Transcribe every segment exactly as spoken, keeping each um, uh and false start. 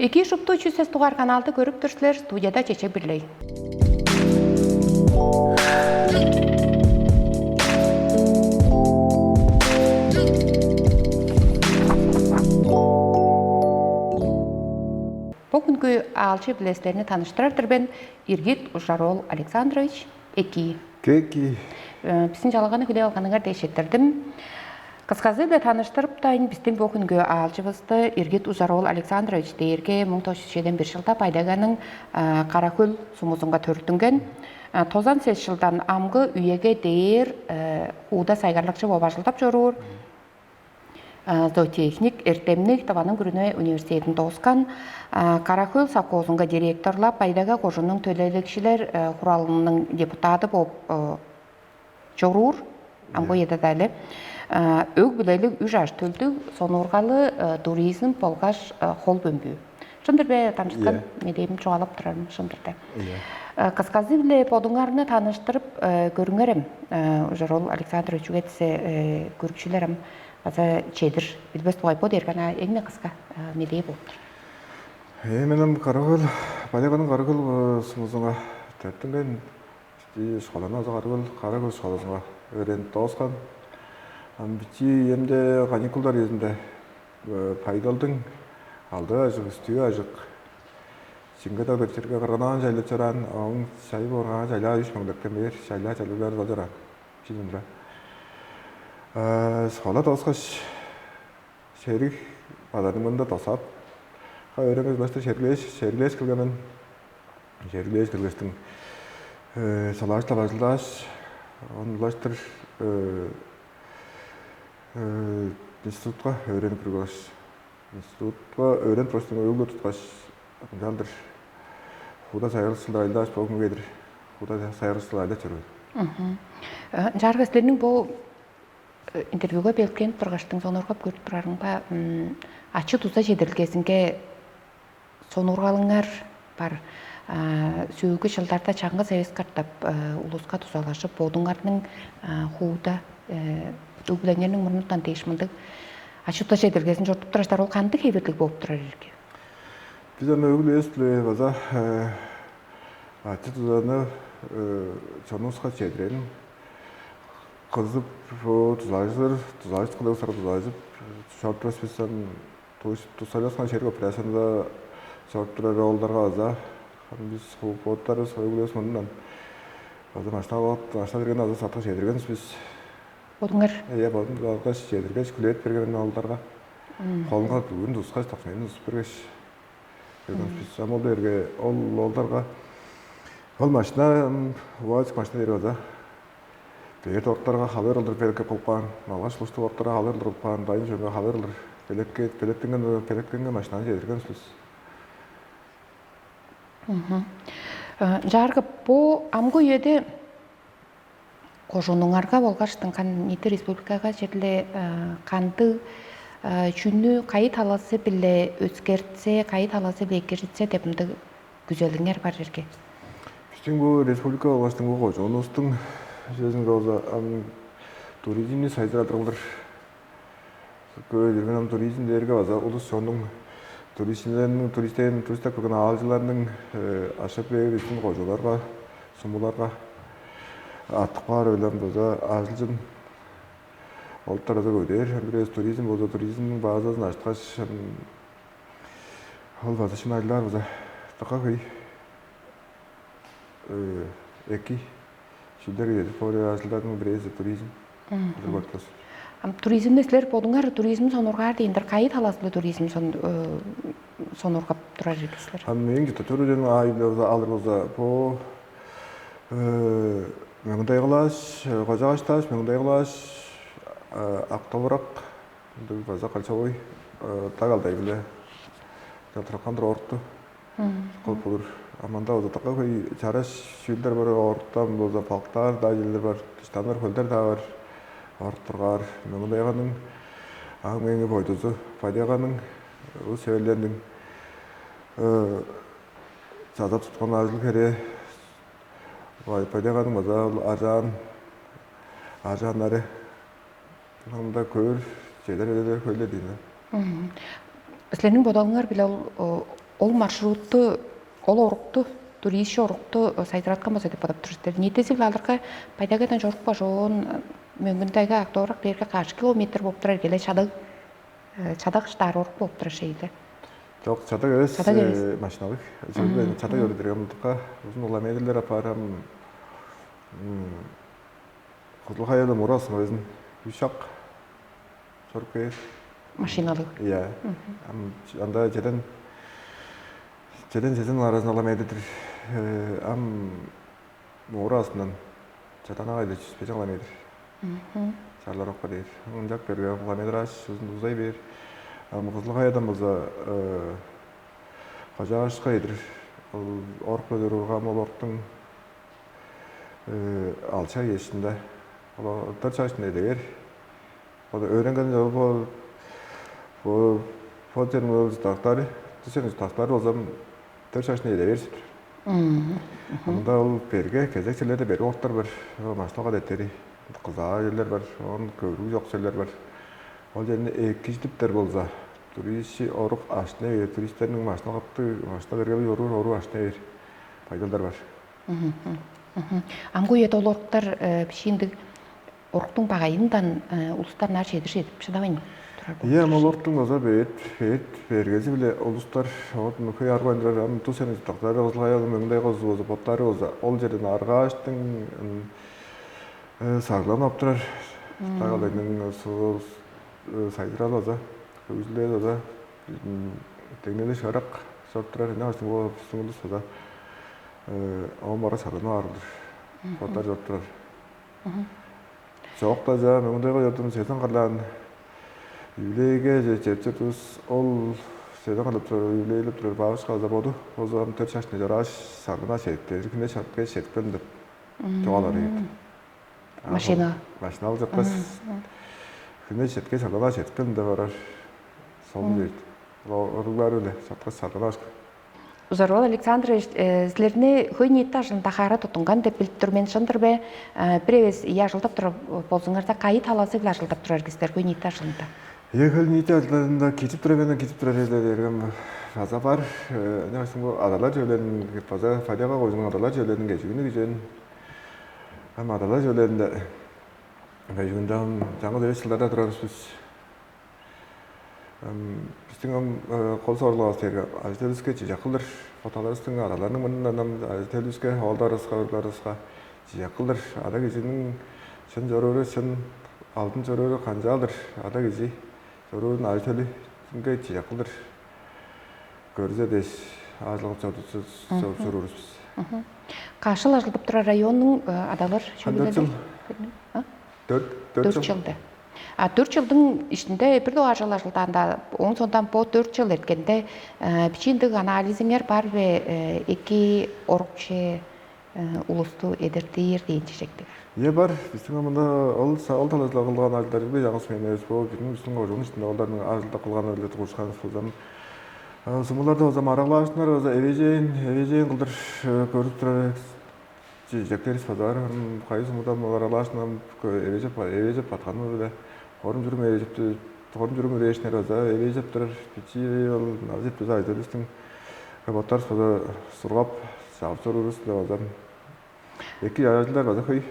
Эки шупту чүс сес дугаар каналды көрүп тур силер, студияда Чечек Бирлей. Бо хүнгү аалчы билестерни таныштырар-дыр мен, Иргит Ужар-оол Александрович, эки. Кеки. Э, Биздин чалаганы хүлээп алганыңар дээш четтирдим. Кысказы-биле таныштырыптайн, биздин бо хүнгү аалчывысты Иргит Ужар-оол Александрович дээрге муң тос чүс чеден бир чылда Байдайганың Кара-Хөл сумузунга төрүттүнген. Тозан сес чылдан амгы үеге дээр хууда сайгарлыкчы болуп ажылдап чоруур. Зоотехник, эртемник, Тываның күрүне университедин дооскан. Кара-Хөл совхозунга директорлап, Байдайга кожунуң төлээлекчилер хуралының депутаты болуп чоруур. Амгы үеде-даа эле өг-бүлелиг, үш ажы-төлдүг, сонуургалы туризм болгаш хол бөмбүү. Шын-дыр бе, дамчыткан? Медээм чугаалап турарым шын-дыр да. Кысказы-биле бодуңарны таныштырып көрүңерем, Ужар-оол Александрович, чүге дээсе көрүкчүлер ам база чедир билбес дугай, бо дээрге ана эң-не кыска медээ болуп тур. Э, мен ам Кара-Хөл, Байдайганың Кара-Хөл сумузунга төрүттүнген, школаны база Кара-Хөл, Кара-Хөл школазынга өөренип дооскан. Ам бичии үемде каникулдар үезинде Байдалдың алды ажык, үстүү ажык, Чинге-даа бир черге кырган-авам чайлап чораан, ооң чайы боорга чайлаа үш мөңдектен бээр, чайлаа чайлап бээр болчораан. Чүзүндүр. Школа дооскаш, шериг базарның мында досаап, өөренгеш, улаштыр шериглээш, шериглээш келген мен. Шериглээш келгештиң, чылааш-ла бажылдааш, оон улаштыр институтка өөренип киргеш, институтка өөренип тургаштың, өглө туткаш, ынчалдыр хууда сайгарлыкчылар айылдааш, бо хүнге чедир хууда сайгарлыкчылар айылдап чоруур. Ынчаарга силерниң бо интервьюга белеткенип тургаштың, сонуургап көрүп турарымга, ачы-дуза чедирилгезинге сонуургалыңар бар. Сөөлгү чылдарда чаңгыс эвес катап улуска дузалажып, бодуңарның хууда өг-бүлеңерниң мурнундан дээш мындыг ачы-дуза чедирилгезин чорудуп турар силер, ол кандыг хевирлиг болуп турар ирги? Биз ам өг-бүлевис-биле база ачы-дузаны чонувуска чедирерин кызып, дузалажыр, дузалажыр кылдыр улустарга дузалажып чоруп турар бис. Ам тус-, тускайласкан шериг операциязында чоруп турар оолдарга база, ам бис боттарывыс, өг-бүлевис мурнундан база машина алып, машина берген, база садка чедирген бис. Бодуңар? Ийе, бодум алгаш, чедиргеш, күлээт берген мен оолдарга. Холунга бүгүн тускаш, документин тутуп бергеш, берген бис. Ам ол берге, ол оолдарга, ол машина, УАЗик машина дээрге база бээр дорттарга халыыр кылдыр белеткеп кылып каан, малгаш улусту дорттарга халыыр кылдыр кылып каан, дайын чонга халыыр кылдыр белеткет-, белеткенген, белеткенген машинаны чедирген бис. Ынчаарга бо амгы үеде кожуунуңарга болгаш дыңган ниити республикага черле кандыг, чүнү кайы талазы-биле өскертсе, кайы талазы-биле экижитсе деп ындыг күзелиңер бар ирги? Бистиң бу республика болгаш дыңгы кожуунувустуң чүвезинге болза, ам туризмни сайзырадыр кылдыр көөр ирген. Ам туризм дээрге база улус чоннуң, туристерниң, туристерин, туристеп келген аалчыларның ашап бээр үстүн кожууннарга, сумуларга артып каар, өлем база ажылчын олуттар база көдээр. Бир эвес туризм болза, туризмниң базазын ачыткаш, ол база шын ажылдаар база дыка хөй эки чүүлдер кедип, бо ажылдардың бирээзи туризм. Кылдыр көрүп турар. Ам туризмни силер бодуңар туризм сонургаар дейиндир, кайы талазында туризм сон сонургап турар эдик силер? Ам эң чурттачы чүведен аайында алыр болза, бо мөңдайгылааш, кожагаш тааш, мөңдайгылааш, актовурак, ындыг база кольцевой даг алдай-биле чатырыккан-дыр оорту кылып болур. А мында база дыка хөй чараш чүүлдер бар, оортан болза балыктаар-даа чүүлдер бар, дыштаныр хөлдер-даа бар. Оорт тургаар мөңдайганың аң меңи бойдузу, Байдайганың улус эвелерниң чазап туткан ажыл-херээ, Байдайганың база ол аржаан, аржааннары мында көөр чедер эвелер хөйле дейн. Силерниң бодалыңар-биле ол Ол маршрутту, ол орукту, туристчи орукту сайзыраткан болза деп бодап тур силер. Ниитизи-биле алырга, Байдагайдан чорупкаш, оон Мөңгүндеге, Ак-Довурак дээрге каш километр болуп турар, келе чадаг, э, чадаг ыштаар орук болуп турар шейле. Жок, чадаг эвес, Чадаг эвес. э, машиналык. Чыгып Мгм, чадаг мгм. Өрүдүргөн мындыкка узун километрлер апаарам. Кызыл-Хаядан Мурасын өзүн үш ак чоруп кээр. Машиналыг. Иә. Ам анда чеден чеден чеден аразында километр. Ам Мураасындан чадан агайда чүс бежен километр. Чарлар окка дээр. Ынчак берген километраж узун узай бээр. Ам Кызыл-Хаядан болза кожаашка эдир. Ол орукпа чоруур кам ол оруктуң алча иешинде. Ол дөрт чаашында эдегер. Ол өөренген ол бо бо бо терминал тактары, тусен тактары болзам дөрт чаашында эдегер ситир. Анда ол берге кезек черлерде берге оруктар бар. Машинага деттери кызаа черлер бар, оон көөрүгү чок черлер бар. Ол жерни экижидиптер болза, туристчи орук ашына бээр, туристтерниң машина катты машина бергели оруур оруу ашына бээр байдалдар бар. Амгы үеде ол оруктар бишииндиг оруктуң багайындан улустар ынаар чедир чедип шыдавайн турар болуп Ийе, тур. Ам ол оруктуң база бээт бээт бергези-биле улустар оот мөкей арган турар. Ам тус эми тактары кызылгай алым мөңдөй козу болза боттары болза ол жерден аргааштың сагланып турар. Тагалайның суу сайдырал база, көбүзүлээр база деңнели шыгарак чоруп турар. Эне баштың бо бистиң улус база оон бара сагланып аарылдыр. Боттар чоруп турар. Чоокта-даа мөңдөгө чордум сезон калаан. Юбилейге чепчеп туус ол сезон калып турар, юбилейлеп турар бабушка база боду. Ол ам төрт шашны чорааш, сагына шериктер. Күне шапке шериктен деп чугаалар ийик. Машина. Машина алып жатпас. Күне четке сагына шериктен деп барар. Солун дейт. Ол оруглар эле чаткас сагына ашка. Узарбал Александрович, силерни хөй ниитти ажылында хаара тутунган деп билип тур мен, шындыр бе? Бир эвес ийи ажылдап турар болзуңарда, кайы талазы-биле ажылдап турар кистер хөй ниитти ажылында? Ийе, хөй ниитти ажылдарында кижип тура мен кижип тура эле берген база бар. Ынчангаш бу адалар чөлүн база фадяга койзуң адалар чөлүн кежигини күжен. Ам адалар чөлүнде кежигинде ам жаңы эвес жылдарда турарбыз. Бистиң ам кол соруглавас дээрге ажы-төлүвүске чижек кылдыр. Оталарывыстың араларының мурнундан ам ажы-төлүвүске, оолдарывыска, уругларывыска чижек кылдыр. Ада кижиниң чын чорууру, чын алдын чорууру канчаалдыр? Ада кижи чоруурун ажы-төлүнге чижек кылдыр көрзе дээш аажылгап чоруур бис. Кашыл ажылдап турар районнуң адалар чүүлүнде? Дөрт дөрт чылды. А дөрт жылдың ишинде бир доо ажыл ажылдаанда, оон соондан бо дөрт жыл эрткенде бичииндиг анализиңер бар бе? Эки орукче улусту эдертир дээн чижектиг. Ийе бар. Биздин мында ол ол талазыла кылган ажылдар бир жаңы мен эвес бо биздин биздин кожуун ичинде олдордун ажылда кылган эле тугушкан сузам. Сумуларда болза мараглаашынар болза эвежейин эвежейин кылдыр көрүп турар. Чижектерис базаар кайы сумудан олар алаашынан эвежеп эвежеп батканы-биле хорум чурум эвежепти хорум чурум үрээшинер база эвежеп турар. Бичии ол назып база айдырыбыстың боттар база сургап чагып чоруурус-биле база эки ажылдар база хөй.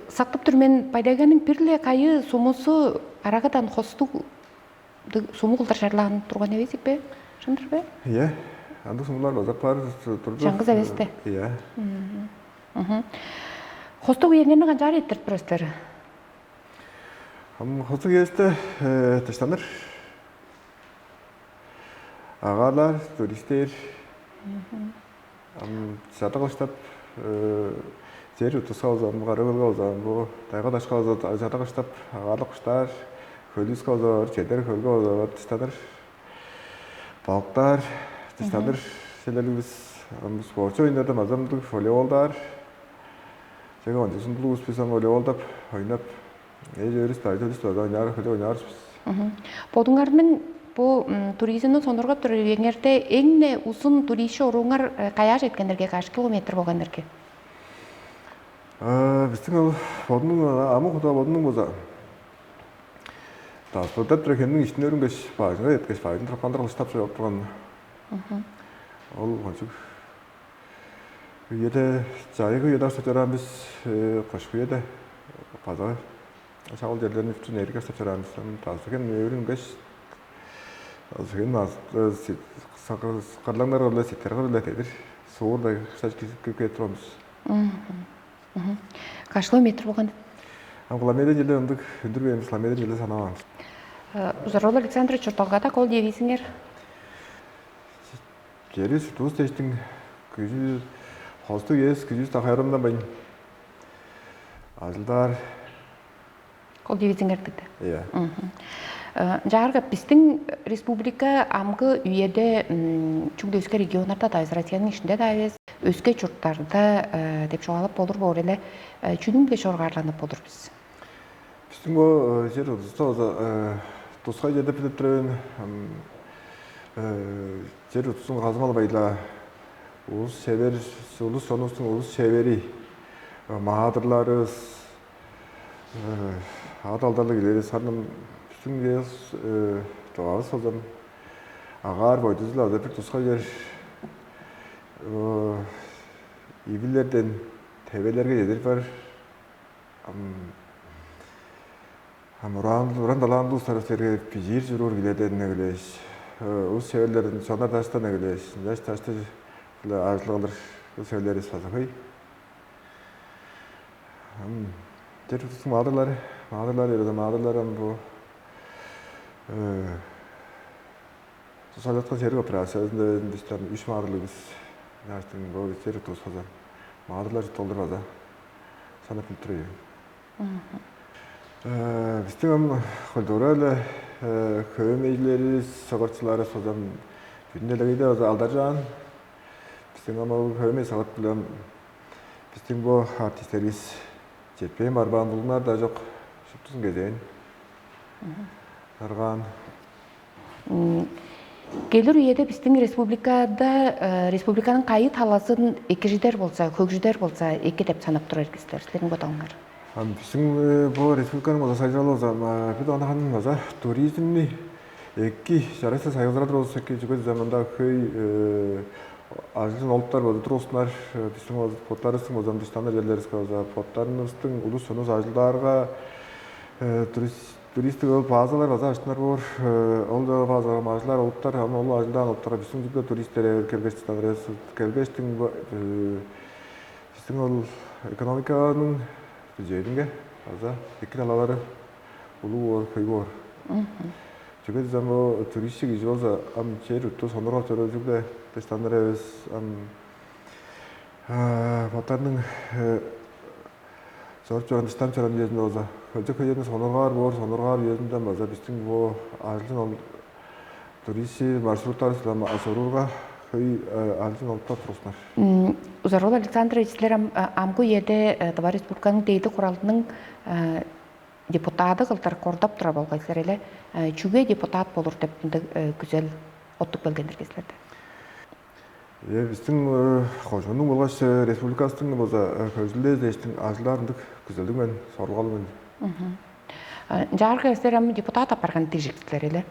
Сактып тур мен, Байдайганың бир-ле кайы сумузу арагыдан хостуг сумуг кылдыр чарлаан турган эвес ийик бе? Шындыр бе? Ийе. Андыг сумулар база бар турду. Чаңгыс эвес-те. Ийе. Хостуг үеңерни канчаар эрттирип турар силер? Ам хостуг эвесте дыштаныр. Агаалар, туристтер. Ам чада кылыштап, чер утуска болза, ам кара көлге болза, ам бу тайга дашка болза, чада кылыштап, агаарлык куштаар, хөлүска болза, чедер хөлге болза, тыштадыр. Балыктаар, тыштадыр. Селелибиз ам спортчу оюннарда мазамдыг волейболдаар. Чеге ончузун булугус бис ам волейболдап, ойнап, эже өрүс дайжа өрүс дайжа ойнаар, хөле ойнаар бис. Бодуңарның бу туризмни сонургап турар үеңерде эң-не узун туристчи орууңар каяа четкен эрге, каш километр болган эрге? Биздин ол бодунуң амы куда бодунуң болза транспорттап тура хемниң иштин өрүнгеш, бажыңга эткеш, бажын тураккандыр кылыштап чоруп турган. Ол кончуг үеде, чайгы үеде аштап чораан бис, кышкы үеде база шагыл черлерин үчүн эрик аштап чораан бис. Дазыген өөрүнгеш, дазыген кырлаңнар кырлы, ситтер кырлы дедир, суурда кышташ кирип кирип кээп турган бис. Каш километр болган? Ам километр жиле ындыг үндүрбээн бис, километр жиле санаваан. Узарол Александрович, чуртталгада кол девизиңер? Чери чуртувус дештиң күжү, хостуг эс күжүс тахайрымдан байн ажылдаар. Кол девизиңер дигде. Иә. Жаарга, биздин республика амгы үеде чүгле өске регионнарда да эвес, Россияның ишинде да эвес, өске чурттарда деп чугаалап болур боор эле. Чүнүң биле чоргаарланып болур бис? Биздин бо чер удуста база тускай чер деп билип тур мен. Чер удустун казып албайла. Улус чевер, улус чонувустуң улус чевери, маадырларывыс, ат алдарлыг илери сарным биздин чугавыс болзам, агаар бойдузул азы бир тускай чер ивилерден тевелерге чедир бар. Ам уран уран далаан улустар силерге бижиир чуруур килерден эгелээш, улус чеверлерин чонар даштан эгелээш, чаш чашты ажылыглар улус чеверлери сазыгый. Ам чер тутуң маадырлар, маадырлар береде маадырлар ам бу тусалаткан серик операциязында бистен үч маадырлыг бис. Яштың бо чер тус база маадырлар чыт болдур база санап билип тур ийин. Бистиң ам культура эле хөөмейлерибиз, согорчулары созам бүдүн делегейде база алдаржаан. Бистиң ам ол хөөмей сагыт билем бистиң бу артистерибиз четпээн барбаан булуңар да жок шуптузун кезээн. Аргаан. Келир үеде биздин республикада республиканын кайы талазын экижидер болза, хөгжүдер болза эки деп санап турар экисиздер, силердин бодооңар? Биздин бу республиканын база сайжыралы болза, бир онахан база туризмни эки жарайса сайгылдырар болза эки, чүге дезем мында хөй ажылын олуптар болза тургузунар, биздин боттарыбыздын болза дыштаныр жерлерибизге болза боттарыбыздын улус чонувус ажылдаарга турист туристтик ол базалар база аштынар боор. Ол базага ажылдаар олуптар, аны ол ажылдаан олуптарга биздин чүгле туристтер келгеш келгештиң биздин ол экономиканын бюджетинге база эки талалары улуу боор, хөй боор. Чүге дезем бо туристчи кижи болза ам чер утту сонургап төрөзүгле дыштаныр эвес. Ам боттарның чоруп чораан дыштан чораан үезинде болза хөлчок хөлчөөнү сонургаар боор, сонургаар үезинден база биздин бо ажылын ол туристчи маршруттары сылам асуруурга хөй ажылын олуптар тургузунар. Узарол Александрович, силер амгы үеде Тыва Республиканын дээди куралының депутаты кылдыр кордоп турар болгай силер эле. Чүге депутат болур деп ындыг күзел оттуп келгендирге силерде? Э, биздин кожунуң болгаш республикабыздын болза хөгжүлдээ дээштин ажылдаар ындык күзелдиг мен, сорулгалыг мен. Ынчаарга силер ам депутат апарган дижик силер эле.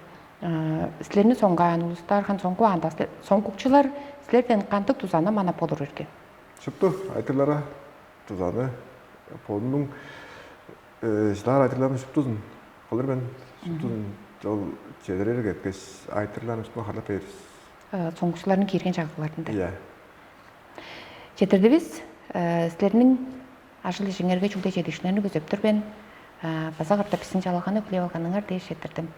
Силерни соңгаан улустар хан соңгу аанда соңгукчулар силерден кандык тузаны манап болур эрге? Шупту айтырларга тузаны бодунуң шылаар айтырларын шуптузун кылыр мен, шуптузун ол чедирер кеткеш айтырларын шупту харлап берирбиз. Соңгучуларның киирген чагыгларында. Иә. Четирдивис. Силерниң ажыл ижиңерге чүгле чедиишкиннерни күзеп тур мен. База катап биздин чалаганы хүлээп алганыңар дээш четирдим.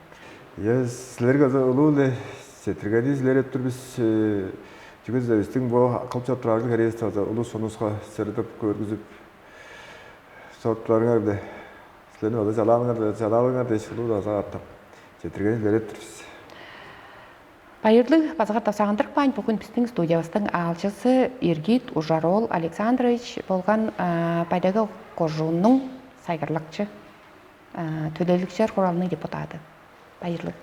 Иә, силерге улуу эле четиргени силер эптир бис. Чүге деза биздин бу кылып чоруп турар ажыл херээбизди база улус сонуска сырдып көргүзүп чоруп турарыңар биле силерни база чалааныңар чалаалыңар дээш улуу база катап четиргени силер эптир бис. Байырлыг база катап сагындырып каайн бүгүн биздин студиябыздын аалчысы Иргит Ужароол Александрович болган Байдагы кожууннуң сайгарлакчы төлээликчилер куралының депутаты. Байырлыг.